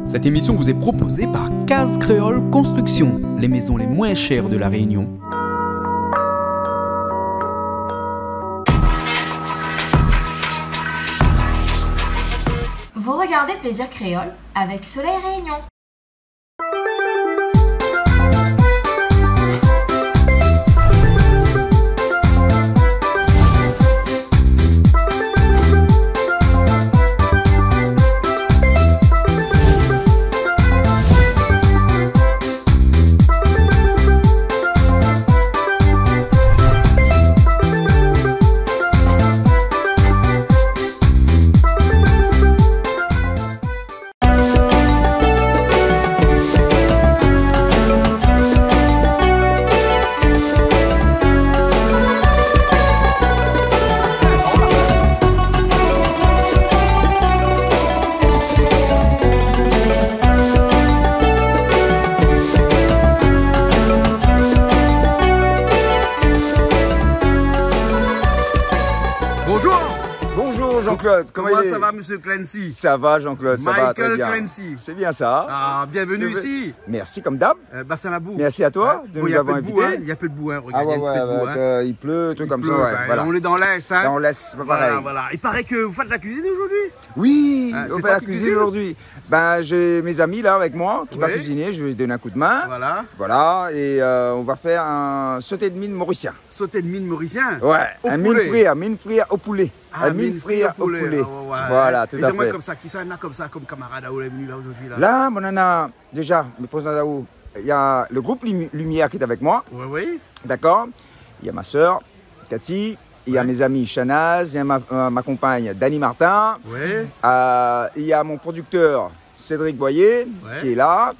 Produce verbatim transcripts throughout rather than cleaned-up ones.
Cette émission vous est proposée par Case Créole Construction, les maisons les moins chères de La Réunion. Vous regardez Plaisir Créole avec Soleil Réunion. Bonjour. Bonjour Jean-Claude, comment il est ? Comment ça va, monsieur Clancy ? Ça va, Jean-Claude, ça va très bien. Michael Clancy. C'est bien ça. Ah, bienvenue ici. Merci comme d'hab. Euh, Bassin Labou. Merci à toi de nous avoir invités. Hein ? Bon, il y a peu de boue, hein. Il y a peu de boue, hein. Ah ouais, regarde un petit peu, ouais, ouais, euh, il pleut, un truc comme ça, ouais, voilà. Il pleut, ben, on est dans l'Est, hein. Dans l'Est, c'est pas pareil. Voilà, voilà. Il paraît que vous faites la cuisine aujourd'hui. Oui, on fait la cuisine aujourd'hui. Hein, c'est toi qui cuisine ? Ben, j'ai mes amis là avec moi qui va cuisiner, je vais donner un coup de main. Voilà. Voilà, et, euh, on va faire un sauté de mine mauricien. Sauté de mine mauricien ? Ouais, un mine frire, mine frire au poulet. Ah, un mine frire au poulet. Ah ouais, ouais. Voilà, tout à fait. É di amoin konmsa, kisa néna konmsa kom kamarad aou lé vni la zordi la ? La, mon nana, déza, mi prézant aou, néna le group Lumi-, Lumière qui est avec moi. Oui, oui. D'accord ? Néna ma sœur, Cathy, néna mes amis Shanaz, néna ma, ma, ma compagne Dany Martin. Oui. Euh, néna mon producteur Cédric Boyer qui est là.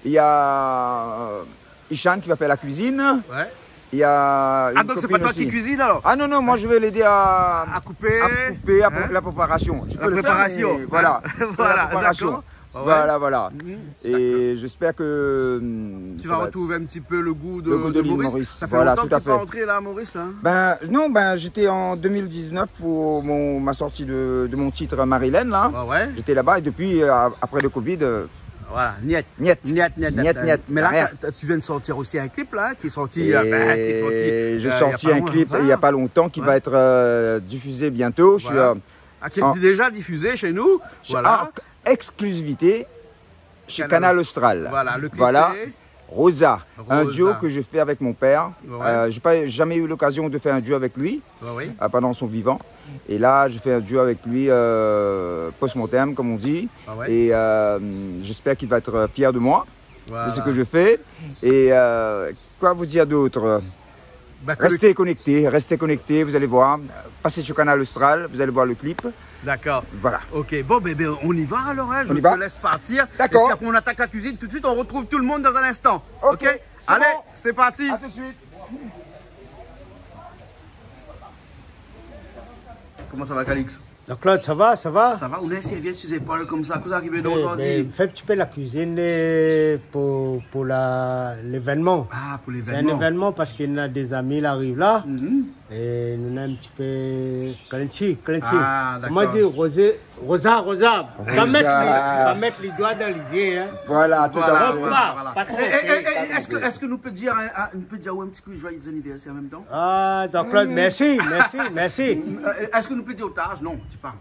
Néna, euh, Ishan qui va faire la cuisine. Ouais. Néna une copine aussi. Ah, donc c'est pas toi qui cuisine alors ? Ah non, non, moi je vais l'aider à, à couper, à couper, à pré-, la préparation. Je peux le faire, mais voilà. Voilà, d'accord. Ah ouais. Voilà, voilà. Mhm. Et j'espère que, hum, tu vas retrouver un petit peu le goût de, de l'île Maurice. Voilà, tout à fait. Ça fait longtemps que t'es pas rentré là à Maurice, là, hein ? Ben, non, ben, j'étais en deux mille dix-neuf pour mon, ma sortie de, de mon titre Marilène, là. Ouais, ouais. J'étais là-bas et depuis, euh, après le covid, euh, Voilà, niet. Niet. Niet, niet, niet, niet. Rien. Mais là, t'as, t'as, tu viens de sortir aussi un clip, là, qui est sorti, euh, ben, qui est sorti, euh, il y a pas longtemps, hein. Et je sortis un clip il y a pas longtemps, qui va être, euh, diffusé bientôt. Voilà. Ah, qui est déjà diffusé chez nous. Voilà. Ah, exclusivité chez Canal Austral. Voilà, le clip, c'est Rosa, un duo que je fais avec mon père. Rosa. Ouais. Euh, j'ai pas, jamais eu l'occasion de faire un duo avec lui, euh, pendant son vivant. Et là, je fais un duo avec lui, euh, post-mortem, comme on dit. Ah ouais. Et, euh, j'espère qu'il va être fier de moi, de ce que je fais. Voilà. Et, euh, quoi vous dire d'autre ? Bah, que le... Restez connectés, restez connectés, vous allez voir. Passez sur Canal Austral, vous allez voir le clip. D'accord. Voilà. Ok, bon, ben, ben, on y va alors, hein. On y va ? Je te laisse partir. D'accord. Et puis après, on attaque la cuisine tout de suite. On retrouve tout le monde dans un instant. Ok, c'est bon. Allez, c'est parti. À tout de suite. Comment ça va, Calix ? Jean-Claude, ça va, ça va ? Ça va, ou néna in sèrvièt si zépol konmsa, kosa i ariv aou zordi ? Ben, ben, fé in ti pé la kuizine, euh, pou, pou la, lévénman. Ah, pou lévénman. Sé in événman parske néna dé zami i ariv la. Mhm. É nou néna in ti pé Clancy, Clancy. Ah, dakor. Koman dir, Rosé, Rosa, Rosa. Rosa. Pa mèt li, pa mèt li doi dan lizié, hein. Voilà, tout à fait. Voilà, voilà, voilà. Pa tro, pa tro. É, é, é, é, èske, èske nou pé dir, hein, nou pé dir, ouais, in ti kou joyeux anniversaire en même temps ? Ah, Jean-Claude, mèrsi, mèrsi, mèrsi. Euh, èske nou pé dir out az ? Non, di pa.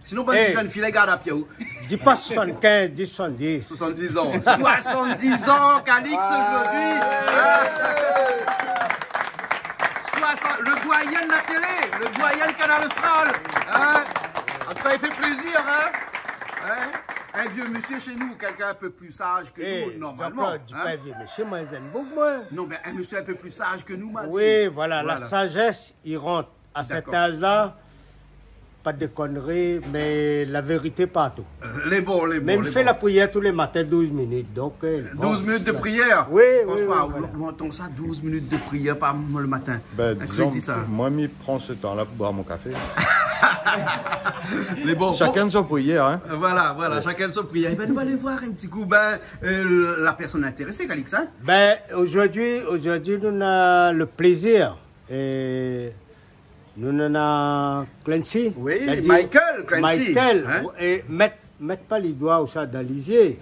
Sinon, bann ti jenn fi la i gard apié ou. Di pa soixante-quinze, di soixante-dix. Soixante-dix ans. Soixante-dix ans, Calix, aujourd'hui. Soixante, le doyen de la télé, le doyen de Canal Austral. Hein ? En tout cas, il fait plaisir, hein ? Hein ? Un vieux monsieur chez nous, quelqu'un un peu plus sage que nous, normalement, hein ? Eh, Jean-Claude, di pa vieux monsieur, moin, mi èm bonpé, moin. Non, ben, un monsieur un peu plus sage que nous, m'a dit. Oui, voilà, la sagesse i rant a sèt az la, pa de konri, mé la vérité partou. Lé bon, lé bon, lé bon. Mé mi fé la prièr tou lé matin, douz minit, donk, euh, bon. Douz minit de prièr ? Oui, oui, oui, voilà. Franchement, ou, ou antann sa, douz minit de prièr par le matin. Ben, dizon, moin, mi pran se tan la pou boir mon kafé. Lé bon. Shakinn son prièr, hein. Voilà, voilà, shakinn son prièr. Eh ben, nou va alé voir in ti kou, ben, euh, la pèrsone intérésé, Calix, hein. Ben, zordi, zordi, nou néna le plézir, euh, Nou néna Clancy. Oui, Michael Clancy, hein ? É mèt Mèt pa lé doi ousa dan lizié.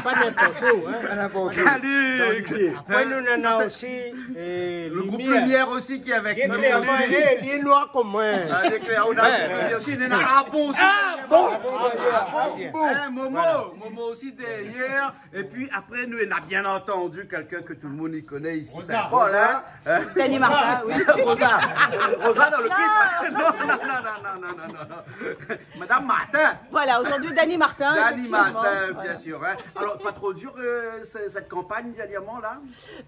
Pa ninport ousa, in. Pa ninport ousa. Calix. Dan lizié. Apré, nou néna osi, eu, le groupe Lumière. Lumière aussi qui est avec nous. Li lé noir konm moin. Ah, lé klèr. Ou néna osi, néna, ah bon, osi. Ah bon. Ah bon, ah bon. Hein, Momo, Momo aussi derrière. Et puis après, nous, on a bien entendu quelqu'un que tout le monde y connaît ici, Rosa. Saint-Paul, hein. Dany Martin, oui. Rosa. Rosa dans le clip. Non. Non, non, non. Madame Martin. Voilà, aujourd'hui, Dany Martin, effectivement. Dany Martin, bien sûr, hein. Alors, pas trop dur, euh, ce-, cette campagne dernièrement, là ?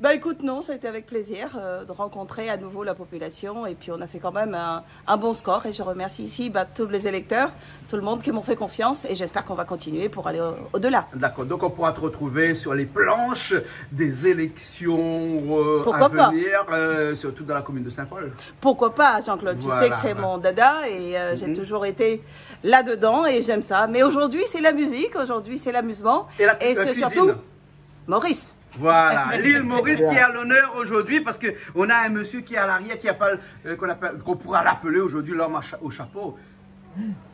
Bah, écoute, non, ça a été avec plaisir, euh, de rencontrer à nouveau la population. Et puis, on a fait quand même un, un bon score. Et je remercie ici, bah, tous les électeurs, tout le monde qui m'ont fait confiance. Et j'espère qu'on va continuer pour aller au, au-delà. D'accord, donc on pourra te retrouver sur les planches des élections, euh, à venir, euh, surtout dans la commune de Saint-Paul. Pourquoi pas ? Pourquoi pas, Jean-Claude ? Tu sais que c'est mon dada et, euh, j'ai toujours été là-dedans et j'aime ça. Mais aujourd'hui, c'est la musique, aujourd'hui, c'est l'amusement. Et la, et la cuisine. Et c'est surtout Maurice. Voilà, l'île Maurice qui est à l'honneur aujourd'hui parce que on a un monsieur qui est à l'arrière, qui appelle, euh, qu'on appelle, qu'on pourra l'appeler aujourd'hui l'homme à cha-, au chapeau.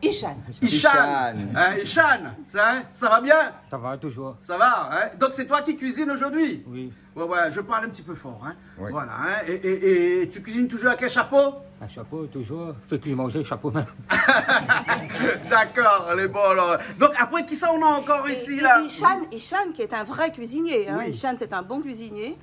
Ishan. Ishan. Ishan. Hein, Ishan, ça, hein, ça va bien ? Ça va, toujours. Ça va, hein ? Donc c'est toi qui cuisines aujourd'hui ? Oui. Ouais, ouais, je parle un petit peu fort, hein. Oui. Voilà, hein. Et, et, et tu cuisines toujours avec un chapeau ? Un chapeau, toujours. Fé kui manzé, chapeau mèm. D'accord, lé bon, alors. Donc après, qui ça on a encore ici, là ? Et, et Ishan, Ishan, qui est un vrai cuisinier, hein. Oui. Ishan, c'est un bon cuisinier.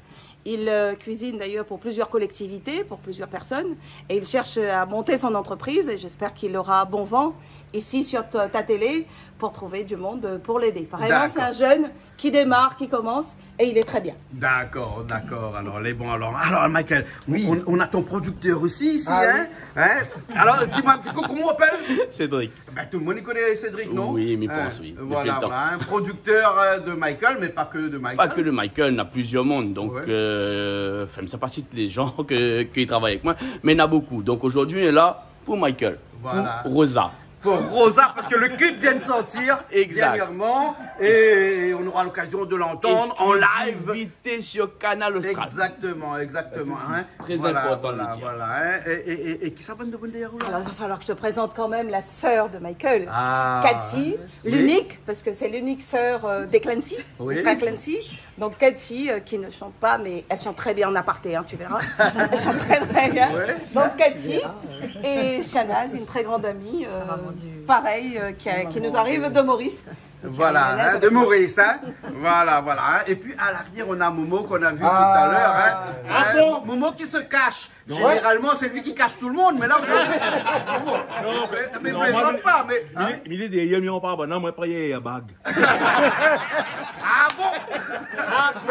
Il, euh, cuisine d'ailleurs pour plusieurs collectivités, pour plusieurs personnes, et il cherche à monter son entreprise, et j'espère qu'il aura bon vent ici sur ta, ta télé pour trouver du monde, euh, pour l'aider. Vraiment, c'est un jeune qui démarre, qui commence, et il est très bien. D'accord, d'accord. Alors, lé bon, alors. Alors, Michael, on, on a ton producteur aussi ici, hein ? Hein ? Alors, dis-moi un petit coup, comment on appelle ? Cédric. Ben, tout le monde i koné Cédric, non ? Oui, mi pans, oui. Voilà, voilà, un producteur, euh, de Michael, mais pas que de Michael. Pas que de Michael, na plizièr moun. Donc, euh, enfin, mi sé pa si lé jan ke, ki travay avèk moin, mé na bonpé. Donc, aujourd'hui, on est là pour Michael, pour Rosa. Pour Rosa, parce que le clip vient de sortir dernièrement, et on aura l'occasion de l'entendre en live. Exclusivité sur Kanal Austral. Exactement, exactement, hein. Très important de le dire. Voilà, voilà, hein. Et, et, et, et qui ça va nous donner ? Alors, il va falloir que je te présente quand même la sœur de Michael, Cathy, l'unique, parce que c'est l'unique sœur, euh, des Clancy, des frères Clancy. Donc Cathy, euh, qui ne chante pas, mais elle chante très bien en aparté, hein, tu verras. Elle chante très, très bien. Donc Cathy et Shanaz, une très grande amie, euh, pareil, euh, qui a, qui nous arrive de Maurice. Voilà, hein, de Maurice, hein. Voilà, voilà, hein. Et puis à l'arrière, on a Momo qu'on a vu tout à l'heure, hein. Momo qui se cache. Généralement, c'est lui qui cache tout le monde, mais là, aujourd'hui, Momo. Non, mais, mais plaisante pas, mais, hein. Mi lé dèrièr, mi anparl pa, non, moin, pa yé bag. Ah bon ? Ah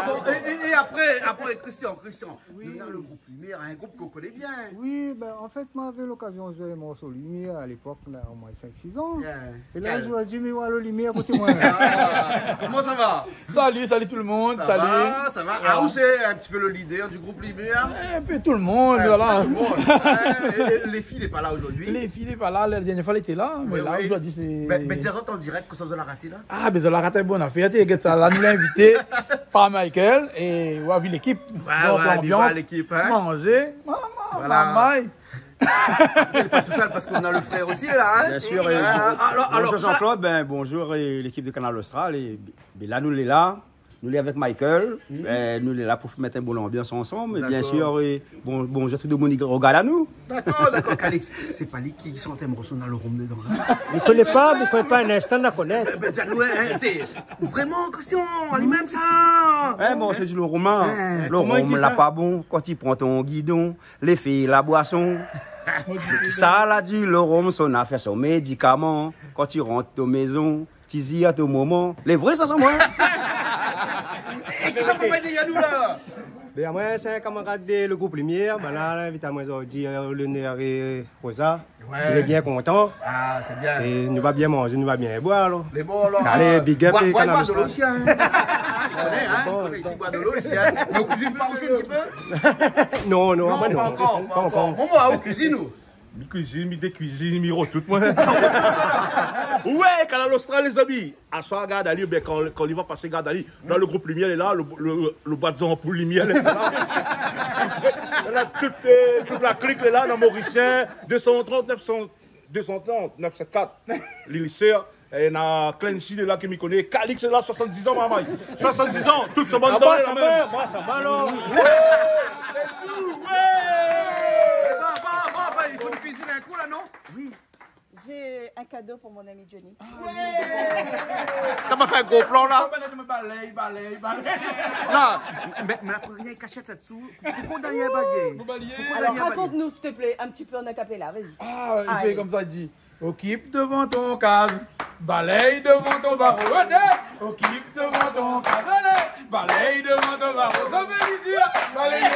bon ? Et, et, et après, après, Christian, Christian, nou néna le groupe Lumière, un groupe qu'on connaît bien. Oui, ben, en fait, moin lavé lokazion zoué in morso Lumière à l'époque, là, au moins cinq, six ans. Et là, zordi, mi voi lo Lumière koté moin. Ah, comment ça va ? Salut, salut tout le monde, salut. Ça va, ça va. Ah, ou sé un petit peu le leader du groupe Lumière ? Un peu tout le monde, voilà. Un petit peu tout le monde. Hein, et, et les filles, lé pa la aujourd'hui ? Les filles, lé pa la. La dernière fois, elle était là, mais là, aujourd'hui, c'est... Ben, ben, di azot an dirèk, kosa zot la raté la ? Ah, ben, zot la raté in bon afèr, té, gèt sa la, nou la invité par Michael, é ou la vi lékip. Ouais, ouais, l'ambiance, manzé, maman, mamay. Lé pa tou sèl, parce qu'on a le frère aussi, là, hein. Bien sûr, euh, bonjour Jean-Claude, ben, bonjour, euh, l'équipe de Kanal Austral, é, ben, la, nou lé la. Nou lé avèk Michael, euh, nou lé la pou mèt in bon lanbians ansanm, é bien sûr, euh, bon, bonjour tout demoun i rogard anou. D'accord, d'accord, Calix. Sé pa li ki shant in morso néna lo rom dedan, hein ? Mi koné pa, mi koné pa, in instan, nou va konèt. Ben, ben, di anou, hein, té, vréman, Christian, li mèm sa. Hein, bon, sé di lo rom, hein. Lo rom la pa bon, kan i pran ton gidon, lé fé la boison. Sa la di, lo rom, son afèr, son médikaman. Kan i rant ton mézon, ti zir a ton momon. Lé vré sa, san moin. É kisa ou pé di anou la ? Ben, moin, sé in kamarad de le groupe Lumière. Ben la, la invit amoin zordi, euh, l'honneur é Rosa. Ouais. Lé bien kontan. Ah, sé bien. É nou va bien manzé, nou va bien boir, alor. Lé bon, alor. Alé, euh, big up, boir, é boir, Kanal Austral. Boir dolo isi, hein. Ou koné, hein, ou koné isi, boir dolo isi, hein. Mé ou kuizine pa osi in ti pé ? Non, non, pa ankor, pa ankor. Bon, moin, ou kuizine, ou ? Mi kuizine, mi dékuizine, mi rod tout, moin. Ouais, Kanal Austral, lézami. Aswar, gard ali, ben, kan, kan li va pasé, gard ali. La, le groupe Lumière lé la, le, le, le bwat zanpoul Lumière lé la. La, tout, euh, tout la klik lé la, la, Morisien, deux cent trente, neuf cent, Deux cent trente, neuf sept quatre, Lille Sœur, é na Clancy lé la ke mi koné, Calix lé la, soixante-dix ans, marmay. Soixante-dix ans, tout son bann dan lé la mèm. Ah, moi, ça va, moi, ça va, alors. Ba, ba, ba, ba, i fo nou kuizine in kou la, non ? Oui. J'ai un cadeau pour mon ami Johnny. Ou la pa fé in gro plan la ? Balèy, balèy, balèy. Non, mé, mé la, pou rien kashèt la-désou. Poukosa ou done ali in balié ? Mon balié. Poukosa ou done ali in balié ? Alors, raconte-nous, s'il te plaît, un petit peu en a cappella, vas-y. Ah, i fé konmsa, i di : « Okip devan ton kaz, balèy devan ton baro. » Alé, « Okip devan ton kaz, alé, balèy devan ton baro. » Sa i vé dir : baléyé,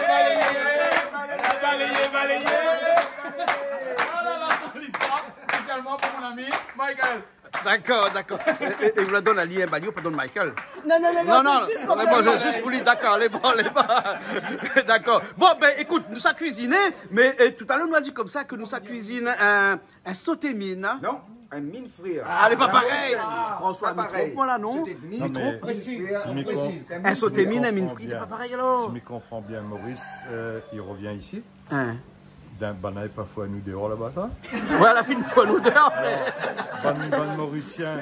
baléyé, baléyé, baléyé. Ah la la, li frappe spécialement pour mon ami Michael. D'accord, d'accord. É, é, é ou la done ali in balié, ou pa done Michael ? Non, non, non, non, non, c'est juste pour lui. Lé bon, sé zis pou li, dakor, lé bon, lé bon. Dakor. Bon, bin, ékout, nou sa kuiziné, mé, euh, talèr nou la di konmsa ke nou sa kuiziné in, in soté mine, hein ? Non, in mine frit. Ah, lé pa parèy. François, pa parèy. Mi tronp amoin la, non ? Soté mine, mine frit. In soté mine, in mine frit, lé pa parèy alor. Si mi konpran bien, Maurice, euh, i revien isi. Hein. Bin, banna la pa fout anou déor laba, sa ? Ouais, la fine fout anou déor, mé... Bann, bann Morisien,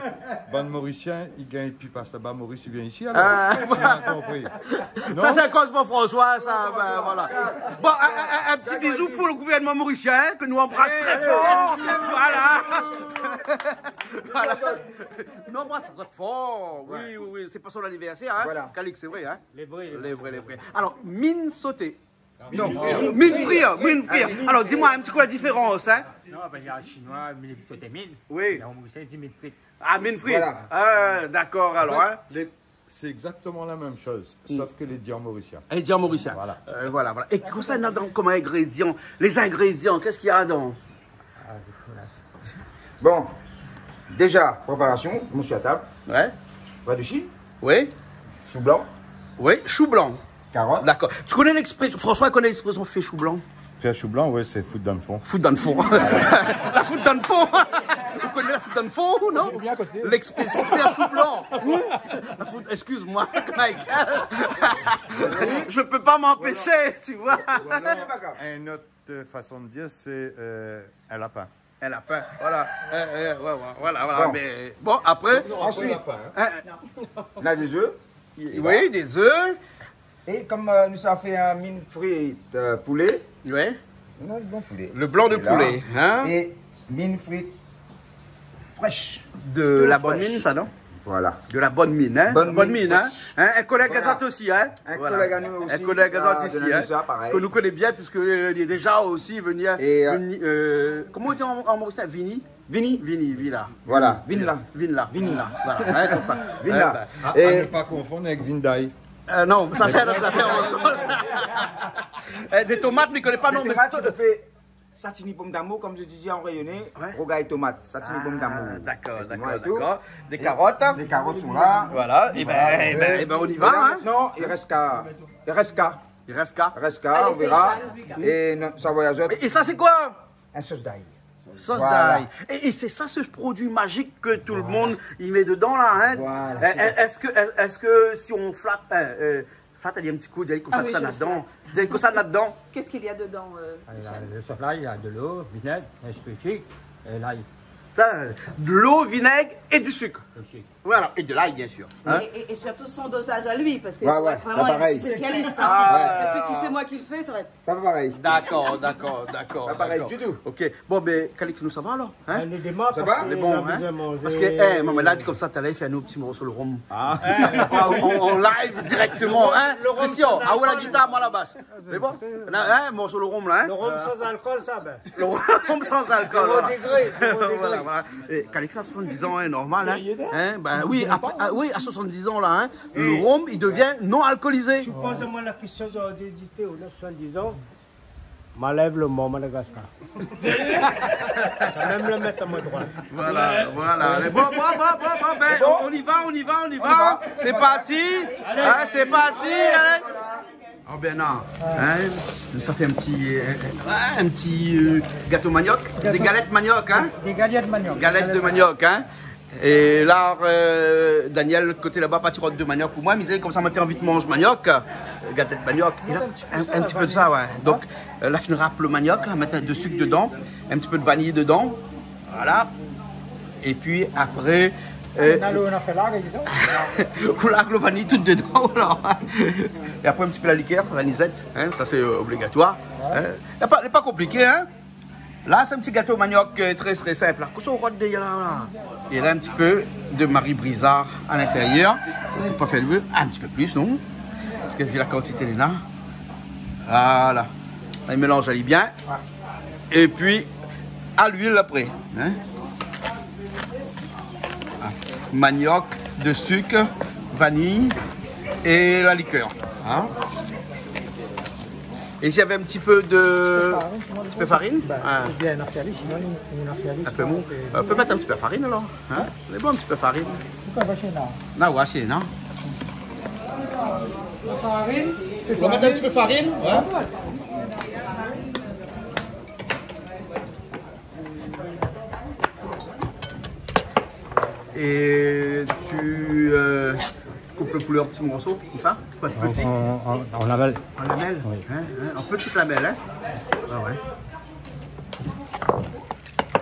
bann Morisien, i gingn pi pas laba, Maurice i vien isi, alor. Ah. Si mi la konpri. Non ? Sa, sé akoz mon François, sa, bin, voilà. Bon, in, in, in, in ti bizou pou le gouvèrnman morisien, hein, ke nou anbras trè for. Voilà. Voilà. Non, moin, sa sort for. Oui, oui, oui, sé pa son anivèrsèr, hein. Voilà. Calix, sé vré, hein. Lé vré, lé vré, lé vré. Alor, mine soté. Non. Mine frit, hein, mine frit. Ah, mine frit. Alor, di amoin in ti kou la diférans, hein. Non, bin, néna shinoi, mine, soté mine. Oui. Néna morisien i di mine frit. Ah, mine frit. Voilà. Ah, dakor, alor, hein. An fèt, lé, sé égzaktoman la mèm shoz, sof ke lé di an morisien. Lé di an morisien. Voilà. Euh, voilà, voilà. É kosa néna dan, kom ingrédian ? Lé zingrédian, kosa néna dan ? Bon, déza, préparasion, mon sou la tab. Ouais. Pois de Chine. Oui. Shou blan. Oui, shou blan. Karot. Dakor. Ou koné lèksprésion, François i koné lèksprésion fé shou blan ? Fé shou blan, oui, sé fout dan le fon. Fout dan le fon. La fout dan le fon. Ou koné la fout dan le fon, non ? Ou bien akoté. Lèksprésion fé shou blan. Hmm ? La fout, excuse-moi, Michael. Je peux pas m'empêcher, tu vois. Voilà. In ot fason de dir, sé, euh, in lapin. In lapin, voilà. Euh, euh, ouais, ouais, voilà, voilà. Bon. Mé bon, apré, ansuit, lapin, hein. Hein. Néna dé zèf. Oui, dé zèf. É kom, euh, nou sa fé in mine frit, euh, poulé. Ouais. Non, le blan poulé. Le blan de poulé, hein. É mine frit frèsh. De la bonne mine, sa, non ? Voilà. De la bonne mine, hein ? Bonne mine, hein ? Hein, in kolèg a zot osi, hein ? Voilà. In kolèg anou osi, in kolèg a zot isi, hein ? Ke nou koné bien, puiske, euh, li lé déza osi vni, euh, koman i di an, an morisien, vini ? Vini. Vini, vini la. Voilà, vini la. Vini la. Vini la. Voilà, hein, konmsa. Vini la. É a, a ne pa konfonn avèk Vinday. Euh, non, sa sé in ot zafèr ankor, sa. Eh, dé tomat, mi koné pa, non, mé tomat, sa i fé Satini pom damour, kom mi di an rényoné, rougay tomat, satini pom damour. Ah, dakor, dakor, dakor. Dé karot. Dé karot sou la. Voilà, é bin, é bin, é bin, on y va, hein. Non, i rès ka, i rès ka. I rès ka. I rès ka, on verra. Allez, Seychelles. É non, sa voyaz. É, é sa, sé koi ? In sos d'ay. Sos d'ay. Voilà. É, é sé sa, se produi mazik ke tout le moun i mèt dedan, la, hein. Voilà. É, é, èske, èske si on flat, euh, euh, Fat ali in ti kou, di ali konmsa, sa na dedan. Di ali konmsa, sa na dedan. Qu'est-ce qu'il y a dedans, euh, Michel ? Le sos lay, il y a de l'eau, vinaigre, un peu de sucre, et l'ail. Sa, de l'eau, vinaigre et du sucre. Et du sucre. Voilà, et de l'ail, bien sûr. Hein ? Et, et, et surtout son dosage à lui, parce que il faut être vraiment un spécialiste, hein. Ah. Parce que si c'est moi qui le fais, ça va être Pa parèy. Dakor, dakor, dakor. Pa parèy ditou. OK. Bon, bin, Calix, nou sava alor, hein ? Sa va ? Lé bon, hein ? Parske, eh, momon la di konmsa, talèr, fé anou in ti morso le rom. Ah. En, en, en live, dirèkteman, hein ? Christian, aou la gitar, moin la bas. Lé bon ? La, hein, morso le rom, la, hein ? Le rom san alkol, sa, bin. Le rom san alkol, voilà. Zéro degré, zéro degré. Voilà, voilà. É Calix, a soixante-dix ans, hein, normal, hein ? Sérieux, hein ? Hein, bin oui, a, a, oui, a soixante-dix ans, la, hein, le rom, il devient non alcoolisé. Tu poses à moi la question de, de, de, de, on a soixante-dix ans. Ma lèv le mor Madagascar. Kan mèm le mèt a moin droit. Voilà, voilà. Bon, bon, bon, bon, bon, bin, on, on y va, on y va, on y va. On y va. C'est parti. Allez. Hein, c'est parti, allez. Oh, Bernard, hein, sa fé in ti, euh, ouais, in ti, euh, gato maniok, des galettes manioc, hein. Des galettes manioc. Galettes de manioc, hein. É la, euh, Daniel, lot koté laba, parti rod de maniok pou moin, mi di konmsa, moin té anvi de manz maniok, euh, galèt maniok. É la, in, in ti pé de sa, ouais. Donk, euh, la fine rap le maniok, la, mèt in pé de sik dedan, in ti pé de vaniy dedan. Voilà. Épi apré, euh, ou la, ou la vanille tout dedan, voilà. É apré, in ti pé la likèr, la vanizèt, hein, sa sé obligatoir, hein. Lé pa, lé pa konpliké, hein. La, sé in ti gato maniok, euh, trè, trè sinp, la. Kosa ou rod dèryèr la, la ? É la, in ti pé de Marie Brizard à l'intérieur. Sé pa fé le, in ti pé plis, non ? Parske vi la kantité néna. Voilà. La, i mélanz ali bien. Épi, à l'huile apré, hein. Ah, maniok, de sik, vanille é la likèr, hein. É si navé in ti pé de, in ti pé farine ? Bin, ah, oubien in afèr, sinon, in afèr, in pé mou. Euh, pé mèt in ti pé farine alor, hein ? Lé bon, in ti pé farine. Poukoi pa shé la ? Na, ouais, sé, non ? La farine, in ti pé farine. Ou va mèt in ti pé farine, ouais. Et tu, euh, coupes le poulet en petits morceaux, comme ça, pas de petits. En, en, en, en lamelles. En lamelles, oui. Hein, hein, en petites lamelles, hein. Ah ouais.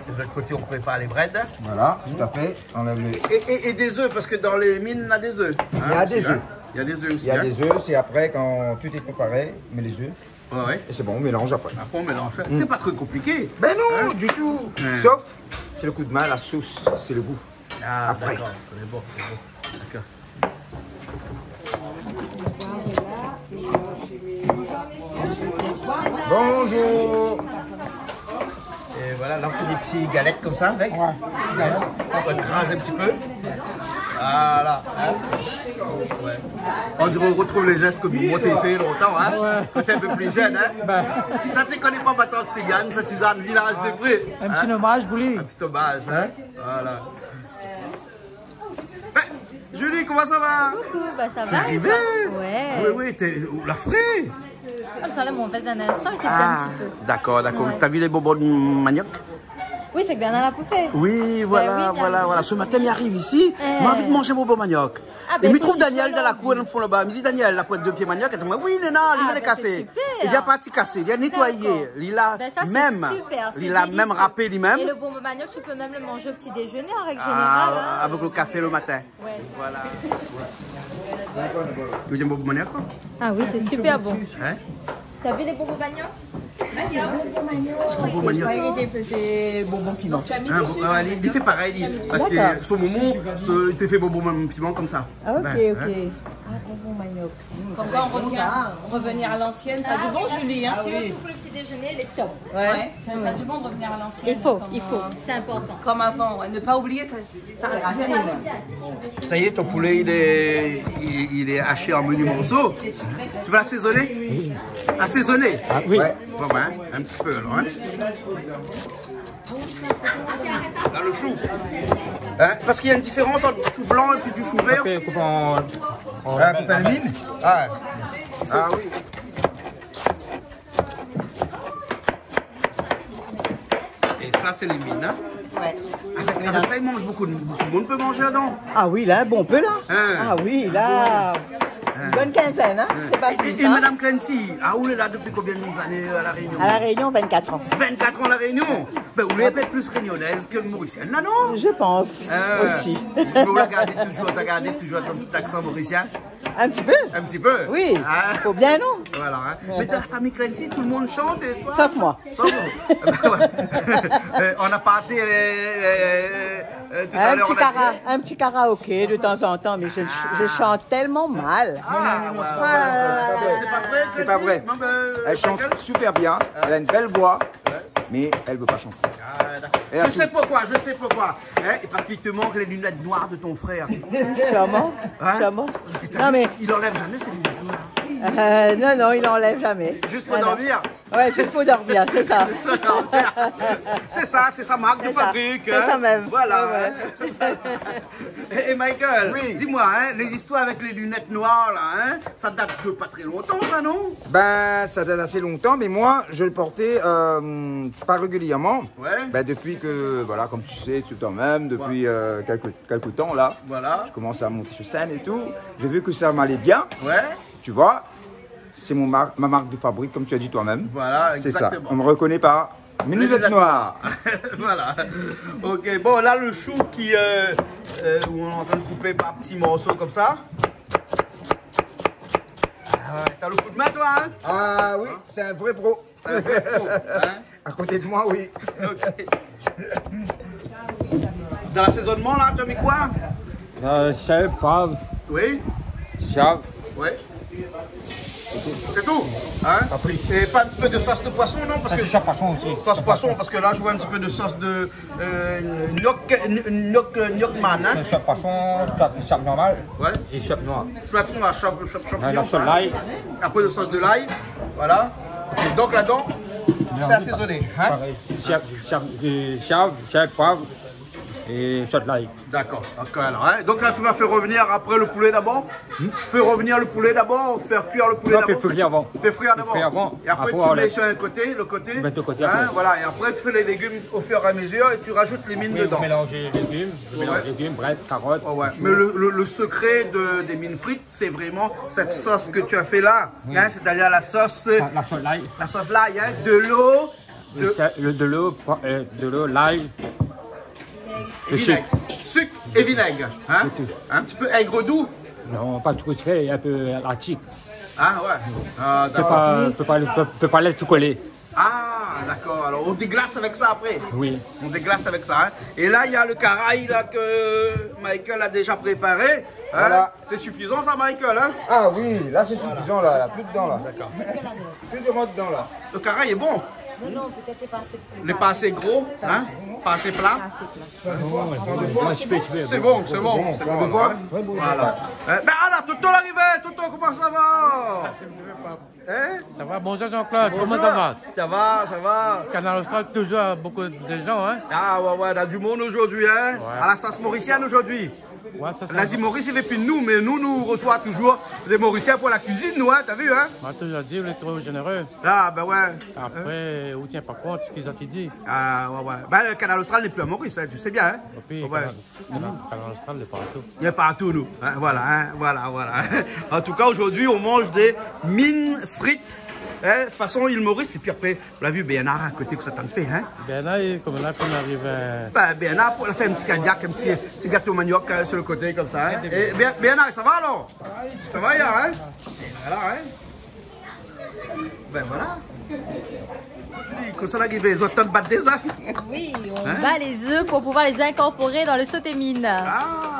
De l'autre côté, on prépare les brèdes. Voilà, tout à fait. Enlève les... Et, et, et des œufs, parce que dans les mines, on a des œufs, hein, aussi, hein. Il y a des œufs. Il y a des œufs aussi, hein. Il y a des œufs, c'est après, quand tout est préparé, on met les œufs. Ouais, ouais. Et c'est bon, on mélange après. Après, on mélange. Mm. C'est pas très compliqué. Ben non, du tout. Hein ? Ouais. Sauf, c'est le coup de main, la sauce, c'est le goût. Ah, après. D'accord. C'est bon, c'est bon. D'accord. Bonjour. Et voilà, là, on fait des petits galettes comme ça, avec. Ouais. On va gratter un petit peu. Voilà, hein. Ouais. On dirait on retrouve les gestes que Momo té fé lontan, hein. Ouais. Quand t'étais un peu plus jeune, hein. Ben. Kisa té koné pa ma tant Siliane, Sint-Sizane, Vilaz-dé-Pré, hein. In ti omaz pou li. In ti omaz, hein. Voilà. Eh, Julie, comment ça va ? Coucou, bah ça va, et toi ? T'es arrivée ? Ouais. Oui, oui, t'es, ou la fré. Konm sa, la, mon vès dan in instan, li fé in ti pé. Ah, d'accord, d'accord. Ouais. T'as vu les bonbons de manioc ? Oui, sé bien, nou la pou fé. Oui, voilà, voilà, voilà. Bin oui, bien. Ce matin, mi ariv isi, mi anvi manz bonbon maniok. Ah, bin, ékout, si tu vas dan la kour, dan le fon laba. Mi di, Daniel, la pointe de pied manioc ? Li di amoin, oui, néna, li la kasé. Ah, bin, sé super. Li la parti kasé, li la nétoiyé. D'accord. Bin sa, sé super, sé délisyé. Li la mèm rapé li mèm. Et le bonbon manioc, tu peux même le manger au petit déjeuner, en règle générale, hein. Ah, avec le café le matin. Ouais. Voilà. Ou néna bonbon maniok, koi ? Ah oui, c'est super bon. Hein ? Tu as vu les bonbons maniok ? Bonbon maniok. Moi, il était, faisait bonbon piment. Hein, bon, ah, li, li fé parèy, li. D'accord. Parske son momon, euh, li té fé bonbon piman konmsa. Ah, ok, ok. Hein ? Ah, bonbon maniok. Comme quoi, on revient, revenir à l'ancienne. Ça a du bon, Julie, hein ? Ah oui. Surtout pour le petit déjeuner, il est top. Ouais, ça, ça a du bon de revenir à l'ancienne. Il faut, il faut, c'est important. Comme, euh, comme avant, ouais. Ne pas oublier ça. Ça y est, ton poulet, il est, il, il est haché en menus morceaux. Tu vas l'assaisonner ? Oui. Assaisonner ? Ah, oui. Ouais. Bon, ben, un petit peu, alors, hein. Dans le chou. Hein ? Parce qu'il y a une différence entre du chou blanc et puis du chou vert. Parce que coupe en, en... Ah, coupe en mine ? Ah. Ah oui. Et ça, c'est les mines, hein ? Ouais. Avec, avec ça, ils mangent beaucoup de, beaucoup de monde peut manger là-dedans. Ah oui, là, bon, on peut, là. Hein ? Ah oui, là, une bonne quinzaine, hein ? Hein ? C'est pas plus, hein ? Et, et Madame Clancy, ah, ou lé la depuis combien d'années à La Réunion ? À La Réunion, vingt-quatre ans. Vingt-quatre ans à La Réunion ? Ben, ou lé peut-être plus réunionnaise que mauricienne, là, non ? Je pense aussi. Hein ? Mais ou la gardé toujours, t'as gardé toujours ton petit accent mauricien ? Un petit peu. Un petit peu ? Oui. Ah. Faut bien, non ? Voilà, hein. Ouais. Mais dans la famille Clancy, tout le monde chante et toi ? Sauf moi. Sauf vous. Ben ouais. Euh, on a pas été, euh, euh, euh, tout à l'heure, on a dit... Un petit kara-, un petit karaoké de temps en temps, mais je, je chante tellement mal. Ah, ouais, ouais, ouais. Ah là là là là. C'est pas vrai, Clancy ? C'est pas vrai. Non, mais, euh, elle chante super bien, elle a une belle voix, mais elle veut pas chanter. Ah, d'accord. Je sais pourquoi, je sais pourquoi. Hein, parce qu'il te manque les lunettes noires de ton frère. Sûrement, sûrement. Hein ? Parce que t'as vu, il enlève jamais ses lunettes noires. Non, mais... Euh, non, non, il enlève jamais. Juste pour dormir. Ouais, juste pour dormir, c'est ça. C'est ça, c'est sa marque de fabrique, hein. C'est ça même. Voilà. Ouais, ouais. Et, et Michael, dis-moi, hein, les histoires avec les lunettes noires, là, hein, ça date de pas très longtemps, ça, non ? Ben, ça date assez longtemps, mais moi, je le portais, euh, pas régulièrement. Ouais. Ben, depuis que, voilà, comme tu sais, tout toi-même, depuis, euh, quelque, quelque temps, là, je commence à monter sur scène et tout. J'ai vu que ça m'allait bien. Ouais. Tu vois, c'est mon mar-, ma marque de fabrique, comme tu as dit toi-même. Voilà, exactement. C'est ça. On me reconnaît par Mini lunette noire. Voilà. Ok, bon, là, le chou qui, euh, euh, où on est en train de couper par petits morceaux comme ça. Ah ouais, t'as le coup de main, toi, hein ? Ah oui, c'est un vrai pro. C'est un vrai pro, hein ? À côté de moi, oui. Ok. Dans l'assaisonnement, là, t'as mis quoi ? Euh, sel, poiv. Oui. Siav. Ouais. C'est tout, hein ? Pas plus. Et pas un peu de sauce de poisson, non ? Parce que sauce poisson aussi. Sauce poisson, parce que là, je vois un petit peu de sauce de, euh, gnoc, gnoc, gnoc man, hein ? Sauce poisson, sauce, sauce normale. Ouais. Et sauce noire. Sauce noire, sauce, sauce, sauce. Non, non, sauce l'ail. Après, de sauce de l'ail. Voilà. Ok, donc là-dedans, c'est assaisonné, hein ? Pareil. Siav, siav, euh, siav, sel, poiv et sauce l'ail. D'accord, d'accord, alors, hein. Donc là, tu vas faire revenir après le poulet d'abord. Hmm ? Fais revenir le poulet d'abord, faire cuire le poulet d'abord. Non, fais frire avant. Fais frire d'abord. Fais frire avant. Et après, tu mets sur un côté, le côté. Mets de côté après. Hein, voilà. Et après, tu fais les légumes au fur et à mesure et tu rajoutes les mines dedans. Après, vous mélangez les légumes, je mélange les légumes, bref, carottes, choux. Ouais, ouais. Mais le, le, le secret de, des mines frites, c'est vraiment cette sauce que tu as fait là. Oui. Hein, c'est-à-dire la sauce, la, la sauce l'ail. La sauce l'ail, hein, de l'eau, de, le sel, le, de l'eau, euh, de l'eau, l'ail, le sucre. Vinaigre. Sucre et vinaigre, hein ? C'est tout. Un petit peu aigre doux ? Non, pas trop sucré, un peu lactique. Ah ouais. Ah, d'accord. Faut pas, faut pas, faut, faut pas laisser tout coller. Ah, d'accord. Alors, on déglace avec ça après. Oui. On déglace avec ça, hein. Et là, il y a le caraï là, que Michael a déjà préparé, hein. Voilà. C'est suffisant, ça, Michael, hein ? Ah oui, là, c'est suffisant, là, là, plus dedans, là. D'accord. Plus de mode dedans, là. Le caraï est bon. Non, non, peut-être pas assez plat. Il est pas assez gros, hein ? Pas assez plat. Pas assez plat. C'est bon, c'est bon, c'est bon, hein ? Voilà. Euh, ben, alors, Toto l'arrivée, Toto, comment ça va ? Hein ? Ça va, bonjour Jean-Claude, comment ça va ? Bonjour. Ça va, ça va. Kanal Austral, toujours beaucoup de gens, hein ? Ah ouais, ouais, on a du monde aujourd'hui, hein ? Ouais. À la sauce mauricienne aujourd'hui. Ouais, ça, ça va. La di Moris i vé pi nou, mé nou, nou resoi toujour lé Morisien pou la kuizine, nou, hein, t'as vu, hein ? Moin la toujour di, ou lé tro jénéré. Ah, ben ouais. Apré, ou tien pa kont sak zot i di. Ah, ouais, ouais. Ben, Kanal Austral n'est plus à Maurice, hein, tu sais bien, hein ? Ouais. Épi, Kanal, Kanal, Kanal Austral lé partou. Il est partout, nous. Hein, voilà, hein, voilà, voilà. En tout cas, aujourd'hui, on mange des mines frites, hein, façon île Maurice. Et puis après, ou la vi Bernard a koté, kosa li fé, hein ? Bernard, li, koman la, kan li ariv, euh, ben, Bernard, pou, li la fé in ti kadiak, in ti, ti gato maniok, euh, sur le côté, comme ça, hein. Ouais, é Ber-, Bernard, sa va alor ? Sa va, ya, hein ? Voilà, hein ? Ben voilà. Li, kosa la arivé, zot i bat dé zèf. Oui, on bat les œufs pour pouvoir les incorporer dans le sauté mine. Hein ?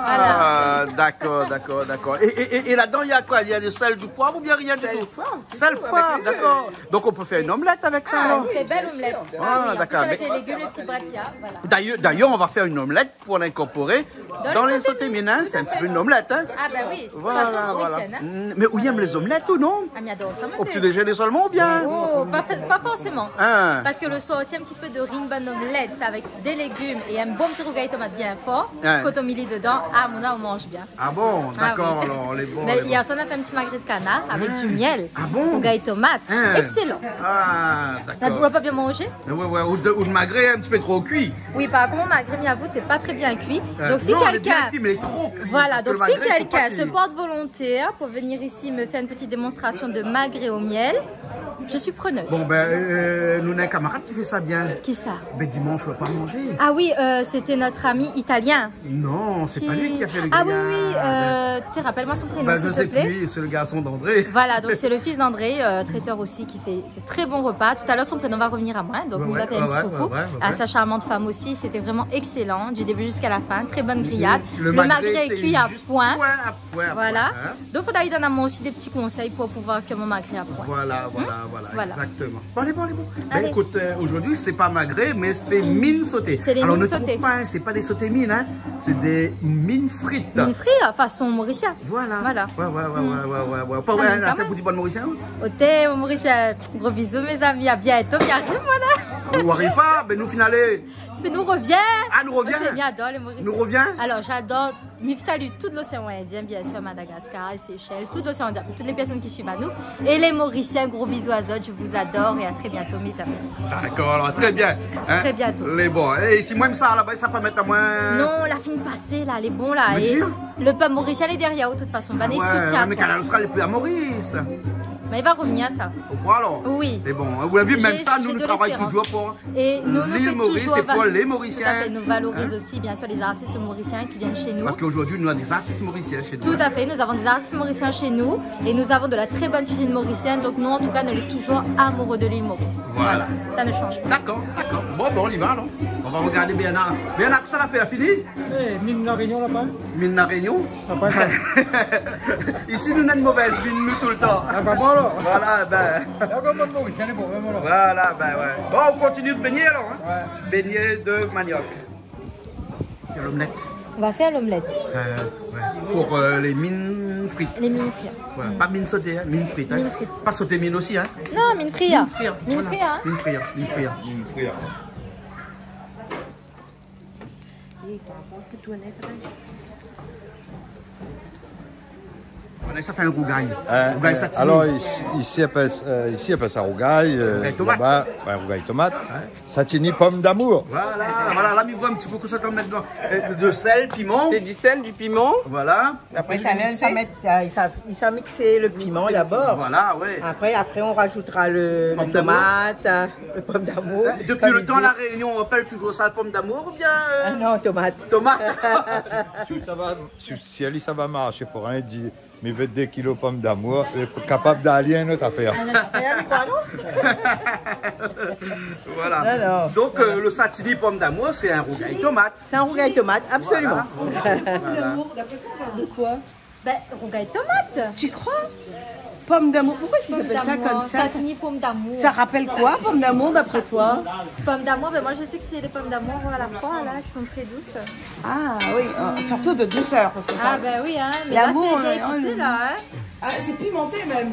Ah, voilà. D'accord, d'accord, d'accord. Et, et, et, et là-dedans, il y a quoi ? Il y a du sel, du poivre ou bien rien du tout ? Sel, poivre, c'est tout, avec les œufs. Sel, poivre, d'accord. Donc on peut faire une omelette avec ça, alors ? Ah, une très belle omelette. Ah, oui, en plus, d'accord, avec les légumes, les petits bras qu'il y a, voilà. D'ailleurs, d'ailleurs, on va faire une omelette pour l'incorporer dans les sautés mines, hein. Dans les sautés mines, tout à fait. C'est un petit peu une omelette, hein. Ah, ben oui, façon mauricienne, hein. Voilà, voilà. Mm, mais ou i èm les omelettes, ou non ? Ah, mi ador sa, moin. Au petit déjeuner seulement, ou bien ? Oh, pas fa-, pas forcément. Hein. Parce que le soir aussi, un petit peu de riz, une bonne omelette avec des légumes et un bon petit rougay tomate bien fort. Hein. Quand on met les dedans, ah, mon âme, on mange bien. Ah bon, d'accord, alors, lé bon, lé bon. Ah oui. Mais hier soir, on a fait un petit magret de canard avec du miel, rougay tomate. Hein. Excellent. Ah, d'accord. Ou la pa bien manjé ? Ouais, ouais, ou de, ou de magret un petit peu trop cuit. Oui, par rapport au magret, mi avoue, t'es pas très bien cuit. Euh, donc, si quelqu'un, non, le bien cuit, mais trop cuit, voilà, parce que le magret, faut pas qu'il, donc si quelqu'un se porte volontaire pour venir ici me faire une petite démonstration de magret au miel, je suis preneuse. Bon, ben, euh, nou néna in kamarad ki fé sa bien. Kisa ? Ben, dimanche, ou la pa manjé. Ah oui, euh, c'était notre ami italien. Non, c'est pas lui qui a fait le grillade. Ah oui, oui, euh, te rapèl amoin son prénom, s'il te plaît. Ben, je sais plus, c'est le garçon d'André. Voilà, donc c'est le fils d'André, euh, traiteur aussi, qui fait de très bons repas. Tout à l'heure, son prénom va revenir à moi, donc on lui va faire un petit coucou. Ouais, ouais, ouais, ouais. À sa charmante femme aussi, c'était vraiment excellent, du début jusqu'à la fin. Très bonne grillade. Le magret est cuit à point. Le magret était juste point à point, hein. Voilà. Donc, faudra lui donner à moi aussi des petits conseils pour pouvoir cuire mon magret à point. Voilà, voilà, voilà, exactement. Bon, allez, bon, allez, bon. Allez. Ben, écoute, euh, aujourd'hui, c'est pas magret, mais c'est mine sautée. C'est les mines sautées. Alors, ne trouve pas, hein, c'est pas des sautés mines, hein. C'est des mines frites. Mines frites, façon mauricienne. Voilà. Voilà. Ouais, ouais, ouais. Pas, ouais, la fé pou di bann Morisien, hein. Oté, Maurice, euh, gros bisous, mes amis. À bientôt, mi ariv, voilà. Ou ariv pa, ben nou fine alé. Mé nou rovien. Ah, nou rovien. Sé, mi ador lé Morisien. Nou rovien. Alor, j'adore, mi salue tout l'océan Indien, bien sûr, Madagascar, les Seychelles, tout l'océan Indien, toutes les personnes qui suivent à nous. Et les Mauriciens, gros bisous à zot, je vous adore et à très bientôt, mes amis. Dakor, alor, trè bien. In ? Trè bientôt. Lé bon. É si moin sa, laba, sa pa mèt amoin... Non, la fine pasé, la, lé bon, la. Bien sûr. Le peuple mauricien, il est derrière, de toute façon. Ah ouais, mé Kanal Austral lé pi a Maurice. Mé li va rovnir, sa. Ou kroi, alor ? Oui. Mé bon, ou la vi, mèm sa, nou, nou travay toujour pou l'île Maurice. J'ai, j'ai de l'espérance. Et nous, nous faisons toujours... Tout à fait, nous valorisons aussi, bien sûr, les artistes mauriciens qui viennent chez nous. Parske zordi nou néna dé zartis morisien shé nou, in. Tout à fait, nous avons des artistes mauriciens chez nous et nous avons de la très bonne cuisine mauricienne. Donc nous, en tout cas, on est toujours amoureux de l'île Maurice. Voilà. Voilà, ça ne change pas. Dakor, dakor. Bon, bin, nou i sava, alor. Nou va rogard Bernard. Bernard, kosa la fé, la fini ? É, mine La Réunion, laba. Mine La Réunion ? Laba sa. Isi, nou néna in mové mine, nou, toultan. Ah, pa bon, alor. Voilà, bin. La, konm Maurice, lé bon, vréman, la. Voilà, bin ouais. Bon, nou kontinié de bégné, alor, in ? Ouais. Bégné de maniok. Fé l'omelette. On va faire l'omelette. Euh, ouais. Pou, euh, lé mine frit. Les mines frites. Voilà, pa mine soté, in, mine frit, in. Mine frit. Pa soté mine osi, in. Non, mine frit. Mine frit, voilà. Mine frit, in. Mine frit, mine frit. Mine frit. Voilà, sa fé in rougay. Euh, rougay, euh, satini. Alor, isi, isi, i apèl, euh, isi, i apèl sa rougay, euh, rougay tomat. Laba, ouais, rougay tomat. Ouais. Satini pom d'amour. Voilà, voilà, la, mi voi in ti pé kosa ou mèt dedan. Euh, de sel, piman. C'est du sel, du piment. Voilà. Apré, sa, sa mèt, euh, sa, sa mix le piman d'abord. Voilà, ouais. Apré, apré, on rajoutera le, le tomate, euh, le pomme d'amour, comme il dit. Pom d'amour. Euh, depuis le temps, La Réunion, on appelle toujours ça le pomme d'amour ou bien, euh... Ah non, tomate. Tomate. Si sa va, si, si ali sa va marshé, fo rien dir. Mi vé dé kilo pom d'amour, lé kapab d'alé in not afèr. Ah non, non, non, mi kroi, non ? Voilà. Non, non. Donc, euh, le satini pom d'amour, c'est un rougail tomate. C'est un rougail tomate, absolument. Voilà. Voilà. Pom d'amour, d'après toi, on parle de quoi ? Ben, rougail tomate. Tu crois ? Pom d'amour, pourquoi ils appellent ça comme ça ? Pom d'amour, satini pom d'amour. Ça rappelle quoi, pom d'amour, d'après toi ? Satini. Pom d'amour, ben moi je sais que c'est les pommes d'amour à la poire, là, qui sont très douces. Ah oui, euh, surtout de douceur, parce que ça, l'amour, hein, ben oui, hein, mais là, c'est bien épicé, là, hein. Ah, c'est pimenté même.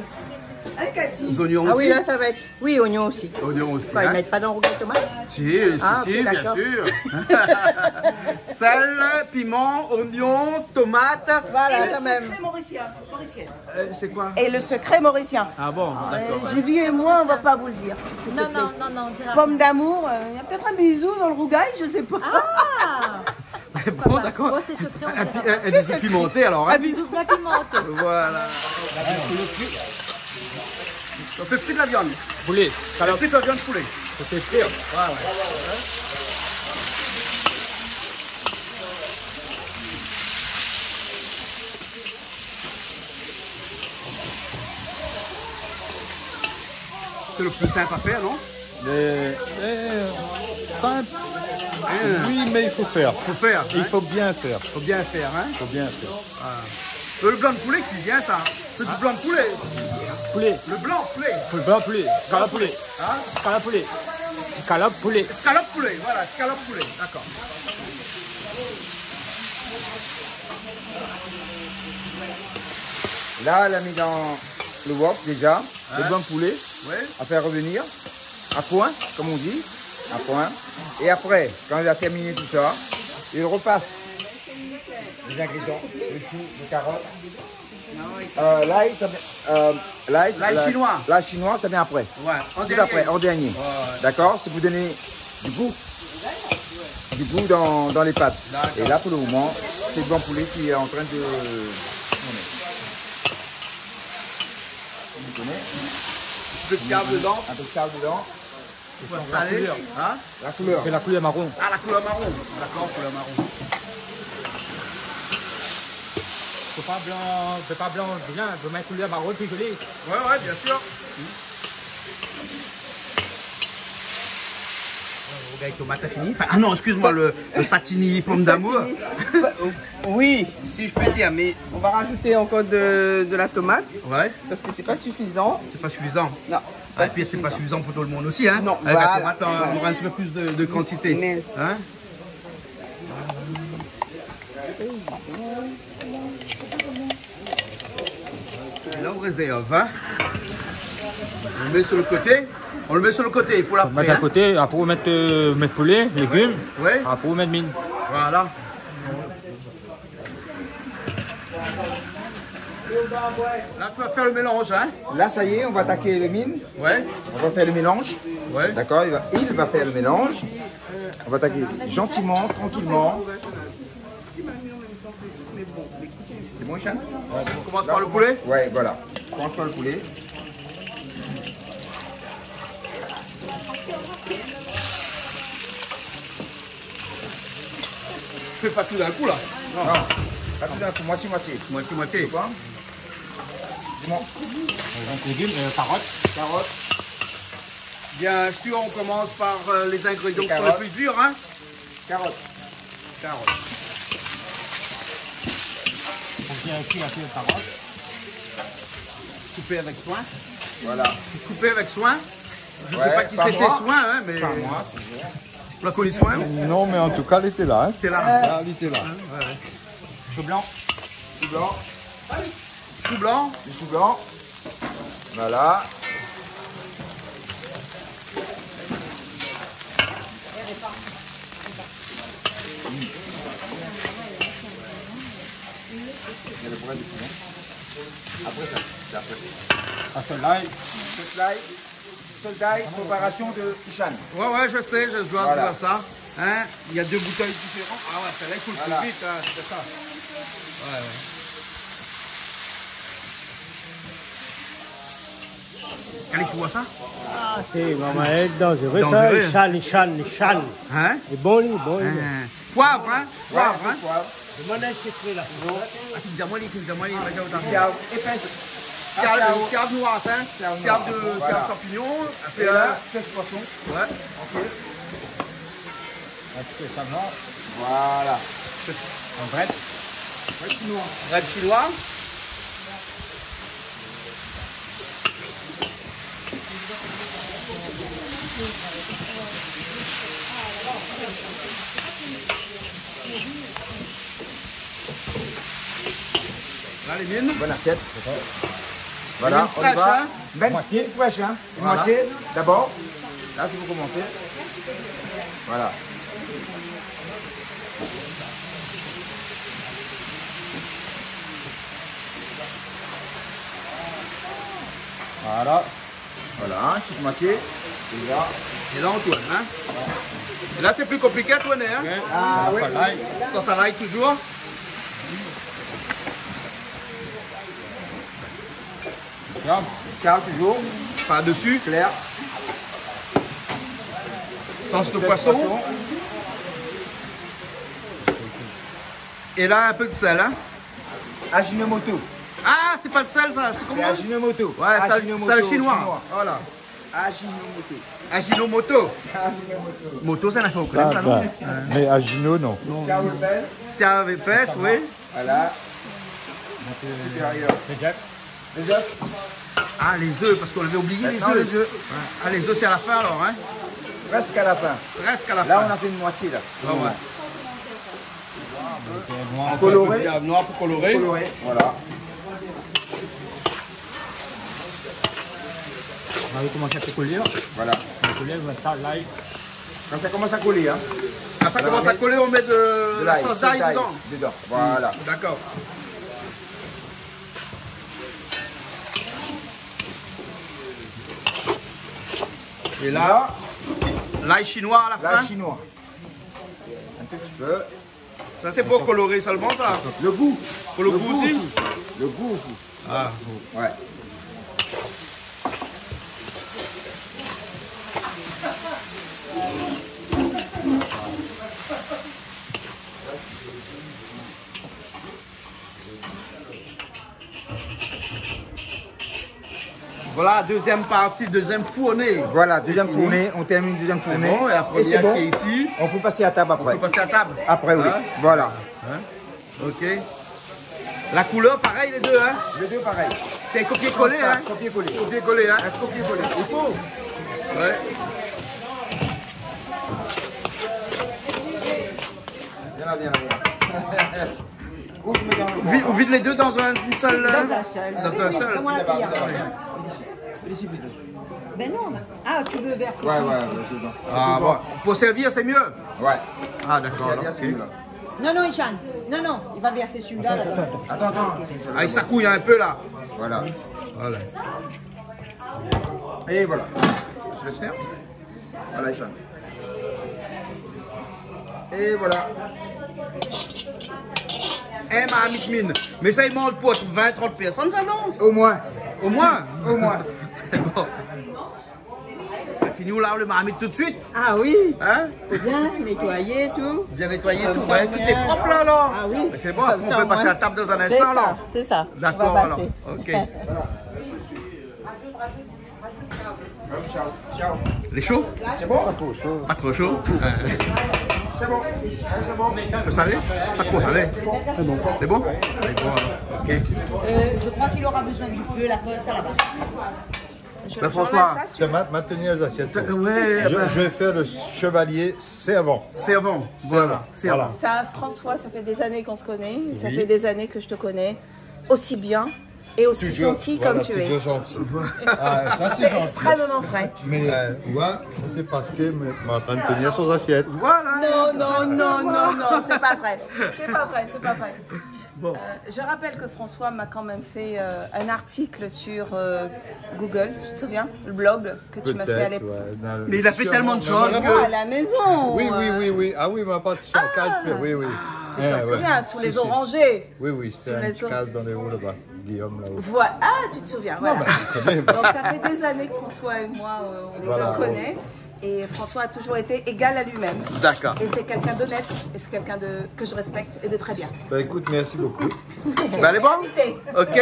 Hein, Cathy ? Les oignons aussi ? Ah oui, là, ça va être... Oui, oignon aussi. Oignon aussi, hein. Quoi, ils mettent pas dans le rougail tomate ? Si, si, si, bien sûr. Ah, ok, d'accord. Sel, piman, oignon, tomate. Voilà, ça même. Et le secret mauricien, mauricien. Euh, c'est quoi ? Et le secret mauricien. Ah bon, d'accord. Euh, Julie et moi, on va pas vous le dire. Non, non, non, non, on dira pas. Pomme d'amour, euh, il y a peut-être un bisou dans le rougail, je sais pas. Ah ! Bon, d'accord. Bon, c'est secret, on dira pas. Un bi-, un, un bisou pimenté, alors, hein ? Un bisou bien pimenté. Voilà. On fait frire la viande. Poulet. On fait frire la viande poulet. On fait frire. Ouais, ouais. C'est le plus simple à faire, non ? Mais, mais, simple. Hein. Oui, mais il faut faire. Faut faire, hein ? Il faut bien faire. Faut bien faire, hein ? Faut bien faire. Ah. Euh, le blanc de poulet qui vient, ça. C'est du blanc de poulet. Poulet. Le blanc poulet. Le blanc poulet. Escalope poulet. Hein ? Escalope poulet. Escalope poulet. Escalope poulet, voilà, escalope poulet. D'accord. Là, elle a mis dans le wok déjà, le blanc de poulet, ouais, à faire revenir, à point, comme on dit, à point. Et après, quand il a terminé tout ça, il repasse les ingrédients, le chou, les carottes. Euh, l'ail, ça vient, euh, l'ail, l'ail chinois. L'ail chinois, ça vient après. Ouais, en dernier. Tout après, en dernier. Ouais, ouais. D'accord ? C'est pour donner du goût. Du goût dans, dans les pâtes. D'accord. Et là, pour le moment, c'est le blanc poulet qui est en train de tourner. Vous connaissez ? Un peu de sel dedans. Un peu de sel dedans. Pour installer, hein ? La couleur. C'est la couleur marron. Ah, la couleur marron. D'accord, couleur marron. Fo pa blan, fo pa blan, bien, fo mèt koulèr maron, pli zoli. Ouais, ouais, bien sûr. Rougay tomat la fini. Enfin, ah non, excuse-moi, le, le satini pomme d'amour. Satini. Oui, si je peux dire, mais on va rajouter encore de, de la tomate. Ouais. Parce que c'est pas suffisant. C'est pas suffisant. Non. Ah, et puis c'est pas suffisant pour tout le monde aussi, hein. Non, voilà. Avec la tomate, on aura un petit peu plus de, de quantité. Hein ? Et là, on réserve, hein. On met sur le côté. On le met sur le côté pour l'après, hein. Mèt a koté, apré ou mèt, euh, mèt poulé, légim, ouais, apré ou mèt mine. Voilà. Là, tu vas faire le mélange, hein ? Là, ça y est, on va attaquer les mines. Ouais. On va faire le mélange. Ouais. D'accord, il va, il va faire le mélange. On va attaquer gentiment, tranquillement. C'est bon, Hicham ? On commence par le poulet ? Ouais, voilà. On commence par le poulet. Fais pas tout d'un coup, là. Non, pas tout d'un coup, moitié-moitié. Moitié-moitié. Tu vois ? Dis-moi. Donc, légumes, euh, carottes. Carottes. Bien sûr, on commence par, euh, les ingrédients qui sont les plus durs, hein. Carottes. Carottes. Faut bien cuire un peu les carottes. Couper avec soin. Voilà. Couper avec soin. Je sais pas qui c'était Soin, hein, mais... Pas moi, toujours. Ou la koni Soin ? Non, mais en tout cas, il était là, hein. T'es là. Ah, il était là. Hein, ouais, ouais. Chou blanc. Chou blanc. Chou blanc. Du chou blanc. Voilà. Il y a le bras du poulet. Après ça, c'est après. Ah, celle-là, il... Celle-là, il... Soldat, préparation de Hicham. Ouais, ouais, je sais, je, je vois, je vois ça. Voilà. Hein, il y a deux bouteilles différentes. Ah ouais, celle-là, il faut le faire vite, hein, c'est ça. Ouais, ouais. Allez, tu vois ça ? Ah, c'est vraiment dangereux, ça. Dangereux. Hicham, Hicham, Hicham. Hein ? C'est bon, lui, bon, lui. Hein. Poivre, hein ? Poivre, hein ? Ouais, poivre. Demande un secret, là. Ah, tu me dis à moi, tu me dis à moi, il va dire autant. Siav épès. Siav, siav noir, hein ? Siav noir, voilà. Siav de, siav champignon, et là, pèsh poisson. Ouais. Ok. Un petit peu de safran. Voilà. Un brède. Brède chinois. Brède chinois. Là, les mines. Bonne assiette. Voilà, on y va. Les mines fraîches, hein ? Même fraîches, hein ? Voilà. Une moitié d'abord. Là, c'est pour commencer. Voilà. Voilà. Voilà, hein, petite moitié. Déjà. Et là, on tourne, hein ? Et là, c'est plus compliqué à tourner, hein ? Ah oui. Sauce à l'ail. Sauce à l'ail, toujours. Là. Clair toujours. Par-dessus. Clair. Sauce de poisson. Et là, un peu de sel, hein ? Ajinomoto. Ah, c'est pas le sel, ça. C'est comment ? C'est Ajinomoto. Ouais, sel, sel chinois. Ajinomoto chinois. Voilà. Ajinomoto. Ajinomoto. Ajinomoto. Moto, c'est une affaire au club, ça, non ? Ah, bah. Mais Ajino, non. Siav épès. Siav épès, oui. Voilà. Supérieur. Les œufs. Les œufs. Ah, les œufs, parce qu'on avait oublié les œufs. Maintenant, les œufs. Ouais. Ah, les œufs, c'est à la fin, alors, hein ? Presque à la fin. Presque à la fin. Là, on a fait une moitié, là. Ah ouais. Coloré. Un peu de noir pour colorer. Coloré, voilà. On va commencer à coller. Voilà. On va coller, on va ça, là. Quand ça commence à coller, hein. Quand ça commence à coller, on met de, de la sauce d'ail dedans. Dedans, voilà. D'accord. Et là, l'ail chinois à la fin. L'ail chinois. Un tout petit peu. Ça, c'est pour colorer seulement, ça ? Le goût. Pour le goût aussi ? Le goût aussi. Ah. Ouais. Voilà, deuxième partie, deuxième fournée. Voilà, deuxième fournée, on termine deuxième fournée. C'est bon, et après, il y a qui est ici ? Et c'est bon. On peut passer à table après. On peut passer à table. Après, oui. Hein ? Voilà. Hein ? Ok. La couleur, pareil, les deux, hein ? Les deux, pareil. C'est copier-coller, hein ? Copier-coller. Copier-coller, hein ? Un copier-coller. Il faut. Ouais. Viens là, viens là, viens là. Ou tu mets dans le... Ou vide, ou vide les deux dans un, une seule, euh... Dans un seul. Dans un seul. Comment on appelle ça ? Ici. Ici, plutôt. Ben non, mais... Ah, tu veux verser ici ? Ouais, ouais, ouais, c'est bon. Ah, bon. Pour servir, c'est mieux ? Ouais. Ah, d'accord, alors, ok. Pour servir, c'est mieux, là. Non, non, Hicham. Non, non, il va verser celui-là, là-dedans. Attends, attends. Ah, i sakouy in pé, la. Voilà. Voilà. Et voilà. Je te laisse faire. Voilà, Hicham. Et voilà. In marmit mine. Mé sa, i manz pou vin, trant pèrsone, sa, non ? Au moins. Au moins ? Au moins. Bon. Fini, ou lav le marmit tout de suite ? Ah oui. Hein ? Faut bien nettoyer tout. Bien nettoyer tout. Comme ça, ouais, tout est propre, là, alors. Ah oui. Mais c'est bon, après, on peut passer à table dans un instant, alors. C'est ça, c'est ça. D'accord, alors. On va passer. Ok. Voilà. Lé sho ? C'est bon ? Pas trop chaud. Pas trop chaud. Euh. C'est bon. Hein, c'est bon. Peu salé ? Pas trop salé. C'est bon. C'est bon ? C'est bon, alors. Ok. Euh, je crois qu'il aura besoin du feu, la poêle, ça, là-bas. Ben, François. C'est ma-, maintenir les assiettes. Euh, ouais, je, ben, je vais faire le chevalier servant. Servant. Servant. Voilà, servant. Voilà. Ça, François, ça fait des années qu'on se connaît. Oui. Ça fait des années que je te connais aussi bien et aussi gentil comme tu es. Toujours, voilà, toujours gentil. Ah, ça, c'est gentil. C'est extrêmement vrai. Mais, ouais, ça, c'est parce que m-, m'en train de tenir son assiette. Voilà. Non, non, non, non, non, c'est pas vrai. C'est pas vrai, c'est pas vrai. Bon. Euh, je rappelle que François m'a quand même fait, euh, un article sur, euh, Google, tu te souviens ? Le blog que tu m'as fait à l'époque. Peut-être, ouais, sûrement. Mais il a fait tellement de choses que... Moi, à la maison, oui, oui, euh, oui, oui. Ah oui, ma participé à quatre, oui, oui. Ah, tu t'en souviens, sur les orangers. Oui, oui, c'est une case dans les hauts là-bas, Guillaume, là-haut. Voilà. Ah, tu te souviens, voilà. Non, bah, je connais. Donc, ça fait des années que François et moi, euh, on se connaît. Voilà. Et François a toujours été égal à lui-même. D'accord. Et c'est quelqu'un d'honnête, et c'est quelqu'un de, que je respecte et de très bien. Bah, écoute, merci beaucoup. Bah, allez, bon. Invité. Ok.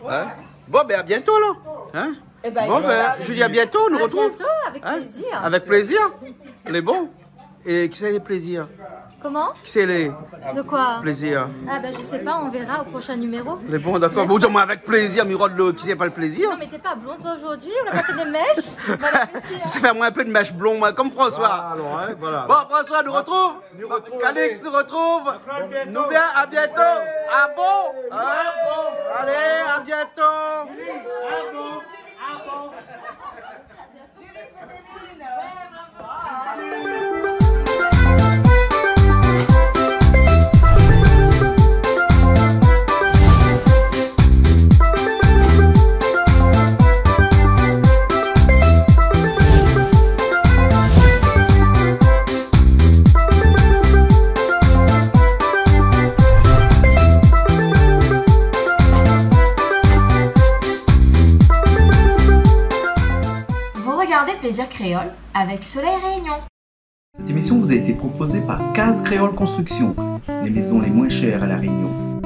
Hein ? Bon, ben, à bientôt, alors. Hein ? Eh ben, bon, ben, je dis à bientôt, on nous retrouve. À bientôt, avec plaisir. Hein ? Avec plaisir. Lé bon. É kisa lé Plaisir ? Comment ? Kisa lé Plaisir ? De quoi ? Ah ben, je sais pas, on verra au prochain numéro. Lé bon, d'accord. N'est-ce pas ? Bon, dis-moi avec plaisir, mi rod lo, kisa lé pa le Plaisir ? Non, mais t'es pas blond, toi, aujourd'hui ? On a pas fait de mèche ? Bon appétit, hein. Sa fé amoin in pé de mèche blond, moin, comme François. Voilà, alors, hein, voilà. Bon, François, nous retrouve. Calix nous retrouve. Nous bien, à bientôt. Ah bon ? Hein ? Allez, à bientôt. Vous regardez Plaisir Créole avec Soleil Réunion. Cette émission vous a été proposée par Case Créole Construction, les maisons les moins chères à La Réunion.